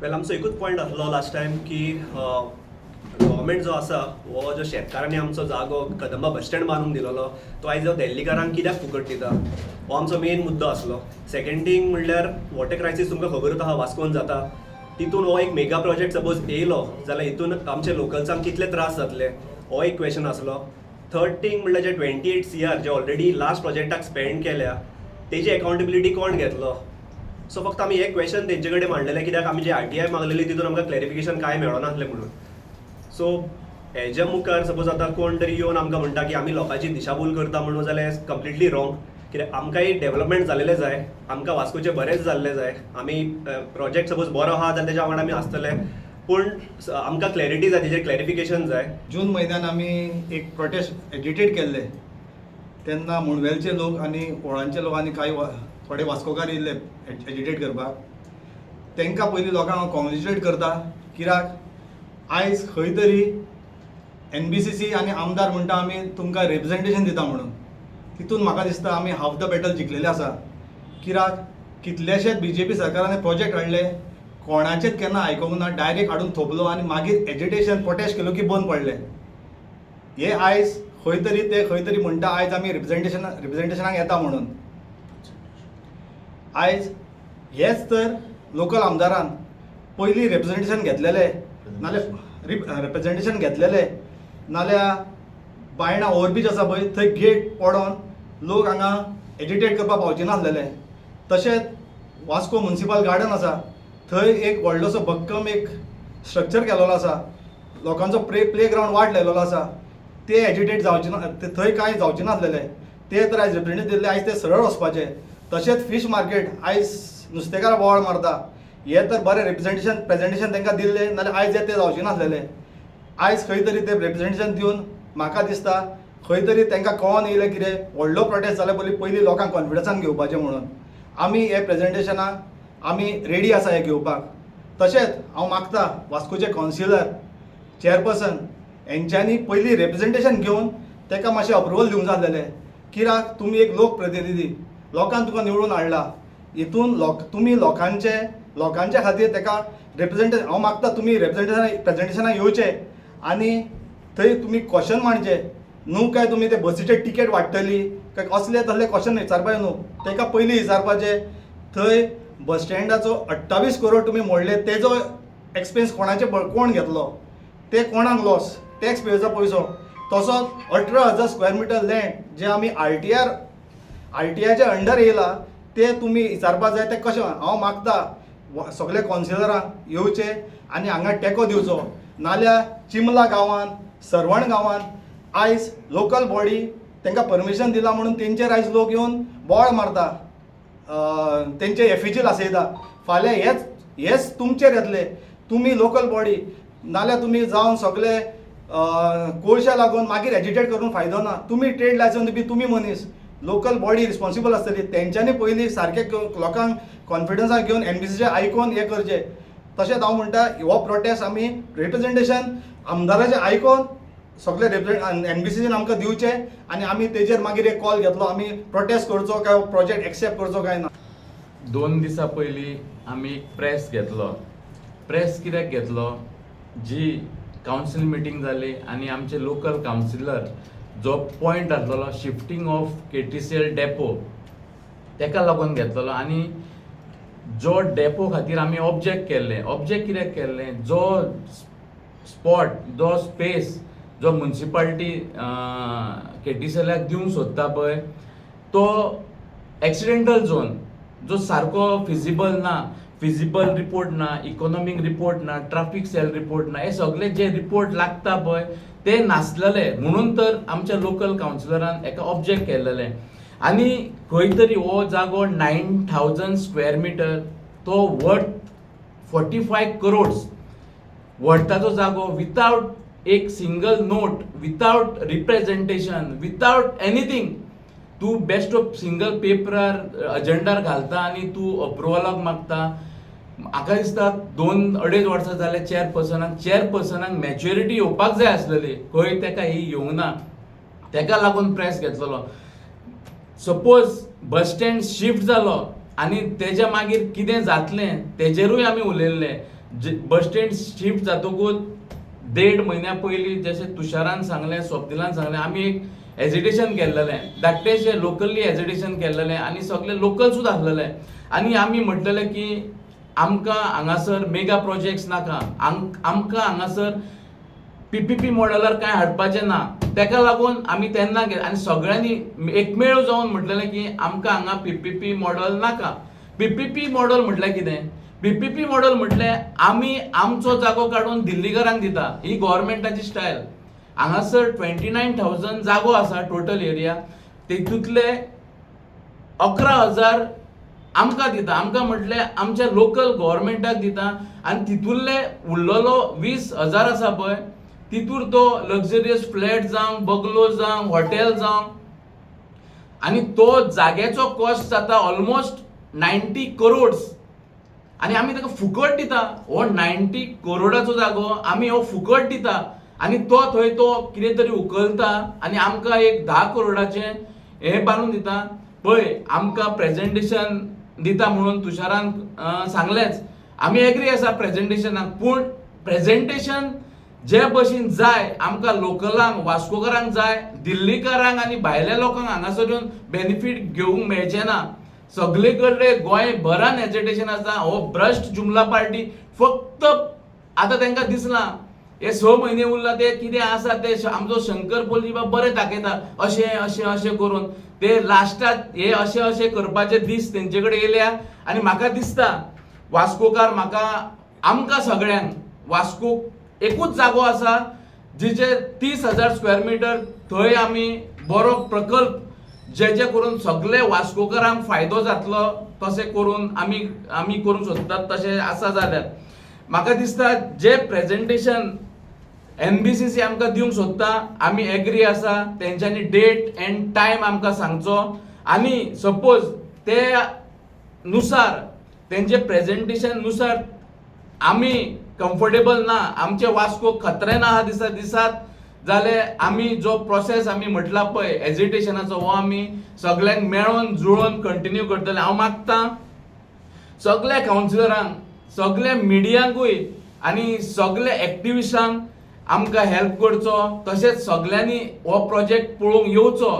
वेल, आमचो एकूच पॉयंट आसलो लास्ट टायम की गव्हर्मेंट जो आसा हो जो शेतकारांनी आमचो जागो कदंबा बस स्टँड बांदून दिलेलो तो आयज जो दिल्लीकारांक कित्याक फुकट दिता हो आमचो मेन मुद्दो आसलो. सेकंड थींग म्हणल्यार वॉटर क्रायसीस तुमकां खबरूच आहा वास्कोन जाता, तितून हो एक मेगा प्रोजेक्ट सपोज येयलो जाल्यार हितून आमचे लोकल्सांक कितले त्रास जातले हो एक क्वेश्चन आसलो. थर्ड थींग म्हणल्यार जे 28 CR जे ऑलरेडी लास्ट प्रोजेक्टाक स्पेंड केल्या तेजी अकाउंटेबिलिटी कोण घेतलो. सो फक्त आमी हे क्वेश्चन तेंचे कडेन मांडलेले कित्याक आमी जे RTI मागलेली तितून आमकां क्लॅरिफिकेशन कांय मेळनासलें म्हणून. सो हेज्या मुखार सपोज आतां कोण तरी येवन आमकां म्हणटा की आमी लोकांची दिशाभूल करता म्हणून जाल्यार कंप्लिटली रॉंग. कित्याक आमकांय डेवलपमेंट जालेलें जाय, आमकां वास्कोचें बरेंच जाल्लें जाय. आमी प्रोजेक्ट सपोज बरो आहा जाल्यार तेज्या वांगडा आमी आसतले, पूण आमकां क्लॅरिटी जाय, तेजेर क्लॅरिफिकेशन जाय. जून म्हयन्यान आमी एक प्रोटेस्ट एजिटेट केल्ले तेन्ना मुंडवेलचे लोक आनी ओळांचे लोक आनी कांय थोडे वास्कोकार येयल्ले एजिटेट करपाक. तांकां पयलीं लोकांक हांव कॉंग्रेच्युलेट करता कित्याक आयज खंय तरी NBCC आनी आमदार म्हणटा आमी तुमकां रिप्रेजेंटेशन दिता म्हणून, तितून म्हाका दिसता आमी हाफ the battle जिखलेले आसा. कित्याक कितलेशेच BJP सरकारान प्रोजेक्ट हाडले, कोणाचेच केन्ना आयकूंक ना, डायरेक्ट हाडून थोपलो आनी मागीर एजिटेशन प्रोटेस्ट केलो की बंद पडले. हे आयज खंय तरी ते खंय तरी म्हणटा आयज आमी रिप्रेजेंटेशनाक येता म्हणून. आयज हेच तर लोकल आमदारान पयलीं रिप्रेजेंटेशन घेतलेले, नाल्यार रिप्रेजेंटेशन घेतलेले, नाल्यार बायणा ओवरब्रीज आसा पळय थंय गेट पडोन लोक हांगा एजिटेट करपाक पावचे नासलेले. तशेंच वास्को म्युनिसिपल गार्डन आसा थंय एक व्हडलोसो भक्कम एक स्ट्रक्चर केलेलो आसा, लोकांचो प्ले ग्रावंड वाट लायलेलो आसा, ते एजिटेट जावचे ना, थंय कांय जावचे नासलेले. ते तर आयज रिप्रेजेंटेशन दिल्ले, आयज ते सरळ वचपाचे. तशेंच फीश मार्केट आयज नुस्तेकारां बोवाळ मारता, हे तर बरें रिप्रेजेंटेशन प्रेजेंटेशन तांकां दिल्लें नाल्यार आयज हे ते जावचे नासलेले. आयज खंय तरी ते रिप्रेजेंटेशन दिवन म्हाका दिसता खंय तरी तांकां कळोन येयलें कितें व्हडलो प्रोटेस्ट जाल्यार पयलीं लोकांक कॉन्फिडन्सान घेवपाचें म्हणून. आमी हे प्रेजेंटेशनाक आमी रेडी आसा हें घेवपाक. तशेंच हांव मागता वास्कोचे कावन्सिलर चेअरपर्सन हेंच्यांनी पयलीं रिप्रेजेंटेशन घेवन ताका मातशें अप्रुवल दिवंक जाय आसलेलें. कित्याक तुमी एक लोकप्रतिनिधी, लोकांक तुका निवडून हाडला, हितून तुमी लोकांचे खातीर ताका रिप्रेजेंटेशन हांव मागता तुमी रिप्रेजेंटेशन प्रेजेंटेशनाक येवचें आनी थंय तुमी क्वेश्चन मांडचे न्हू काय तुमी ते बसीचे टिकेट वाडटली काय असले तसले क्वेश्चन विचारपाचे न्हू. ताका पयलीं विचारपाचें थंय बस स्टँडाचो 28 करोड तुमी मोडले तेजो एक्सपेन्स कोणाचे कोण घेतलो, ते कोणाक लॉस, टॅक्स पेयर्सचो पयसो. तसोच 18,000 स्क्वेअर मिटर लँड जे आमी RTIच्या अंडर येयला ते तुमी विचारपा जाय ते कशें. हांव मागता सगळे कावन्सिलरांक येवचे आनी हांगा टेको दिवचो, नाल्यार चिमला गांवान सर्वण गांवान आयज लोकल बॉडी तांकां परमिशन दिलां म्हणून तेंचेर आयज लोक येवन बोवाळ मारता, तेंचे एफिजी लासयता. फाल्यां हेच तुमचेर येतले, तुमी लोकल बॉडी, नाल्यार तुमी जावन सगळे कोळशा लागून मागीर एजिटेट करून फायदो ना. तुमी ट्रेड लायसन्स दिवपी तुमी मनीस, लोकल बॉडी रिस्पॉन्सिबल आसतली, तेंच्यांनी पयलीं सारकें लोकांक कॉन्फिडन्सान घेवन NBCचे आयकोन हें करचें. तशेंच हांव म्हणटा हो प्रोटेस्ट आमी रिप्रेजेंटेशन आमदाराचें आयकोन सगळे NBCन आमकां दिवचें आनी आमी तेजेर मागीर एक कॉल घेतलो आमी प्रोटेस्ट करचो काय प्रोजेक्ट एक्सेप्ट करचो काय ना. 2 दिसां पयलीं आमी प्रेस घेतलो. प्रेस कित्याक घेतलो, जी कावन्सील मिटींग जाली आनी आमचे लोकल कावन्सिलर जो पॉयंट आसलेलो शिफ्टींग ऑफ KTCL depot तेका लागून घेतलेलो. आनी जो डेपो खातीर आमी ऑब्जेक्ट केल्लें, ऑब्जेक्ट कित्याक केल्लें, जो स्पॉट जो स्पेस जो म्युनिसिपालिटी KTCLाक दिवंक सोदता पळय तो एक्सिडेंटल झोन जो सारको फिजिबल ना, फिजिबल रिपोर्ट ना, इकॉनॉमीक रिपोर्ट ना, ट्राफीक सेल रिपोर्ट ना, हे सगळे जे रिपोर्ट लागता पळय ते नासलेले म्हणून तर आमच्या लोकल कावन्सिलरान एका ऑब्जेक्ट केल्लेले. आनी खंय तरी हो जागो 9,000 स्क्वेअर मिटर तो वर्थ 45 करोड्स वर्थाचो जागो वितावट एक single note, without representation, without anything तूं बेस्ट ऑफ सिंगल पेपरार अजेंडार घालता आनी तूं अप्रुवलाक मागता. म्हाका दिसता 2-2.5 वर्सां जाले चेअरपर्सनाक, चेअरपर्सनाक मॅच्युरिटी येवपाक जाय आसलेली, खंय तेका ही येवंक ना, तेका लागून प्रेस घेतलेलो. सपोज बस स्टँड शिफ्ट जालो आनी तेज्या मागीर कितें जातलें तेजेरूय आमी उलयल्ले. बस स्टँड शिफ्ट जातकूच 1.5 म्हयन्या पयलीं जशें तुषारान सांगलें, स्वप्निलान सांगलें, आमी एक एजिटेशन केल्लेलें, धाकटेशें लोकली एजिटेशन केल्लेलें आनी सगळे लोकल सुद्दां आसलेले आनी आमी म्हटलेले की आमकां हांगासर मेगा प्रोजेक्ट्स नाका, आमकां हांगासर पीपीपी मॉडेलार कांय हाडपाचें ना. तेका लागून आमी तेन्ना आनी सगळ्यांनी एकमेळ जावन म्हटलेलें की आमकां हांगा पीपीपी मॉडल नाका. पीपीपी मॉडल म्हटल्यार कितें? पीपीपी मॉडल म्हटल्यार आमी आमचो जागो काडून दिल्लीकारांक दिता. ही गव्हर्मेंटाची स्टायल. हांगासर 29,000 जागो आसा टोटल एरिया, तेतूंतले 11,000 आमकां दिता. आमकां म्हटल्यार आमच्या लोकल गव्हर्मेंटाक दिता आनी तितूंतले उरलेलो 20,000 आसा पळय तितूर तो लक्झरियस फ्लॅट जावं, बंगलो जावं, हॉटेल जावं, आनी तो जाग्याचो कॉस्ट जाता ऑलमोस्ट 90 करोड्स आनी आमी ताका फुकट दिता. हो 90 करोडाचो जागो आमी हो फुकट दिता आनी तो थंय तो कितें तरी उखलता आनी आमकां एक 10 करोडाचें हें बांदून दिता. पळय आमकां प्रेजेंटेशन दिता म्हणून तुषारान सांगलेंच, आमी एग्री आसा प्रेजेंटेशनाक, पूण प्रेजेंटेशन जे भशेन जाय आमकां लोकलांक, वास्कोकारांक जाय, दिल्लीकारांक आनी भायल्या लोकांक हांगासर येवन बेनिफीट घेवंक मेळचें ना. सगळे कडेन गोंयभरान एजिटेशन आसा. हो भ्रश्ट जुमला पार्टी फक्त आतां तांकां दिसलां हे 6 म्हयने उरला ते कितें आसा ते आमचो शंकर पोलजी बाब बरें दाखयता अशें अशें अशें करून ते लास्टाक हे अशें अशें करपाचे दीस तेंचे कडेन येयल्या. आनी म्हाका दिसता वास्कोकार, म्हाका आमकां सगळ्यांक वास्को एकूच जागो आसा जिचे 30,000 स्क्वेअर मिटर, थंय आमी बरो प्रकल्प जे करून सगळे वास्कोकारांक फायदो जातलो तशें करून आमी आमी करूंक सोदतात तशें आसा जाल्यार म्हाका दिसता जे प्रेजेंटेशन एनबीसीसी आमकां दिवंक सोदता आमी एग्री आसा. तेंच्यांनी डेट एंड टायम आमकां सांगचो आनी सपोज ते नुसार तेंचे प्रेजेंटेशन नुसार आमी कम्फर्टेबल ना, आमचे वास्को खतरे ना आहा दिसा दिसात जाल्यार आमी जो प्रोसेस आमी म्हटला पळय एजिटेशनाचो हो आमी सगल्यांक मेळोन जुळोन कंटिन्यू करतले. हांव मागता सगल्या कावन्सिलरांक, सगल्या मिडियांकूय आनी सगल्या एक्टिविस्टांक आमकां हेल्प करचो, तशेंच सगल्यांनी हो प्रोजेक्ट पळोवंक येवचो.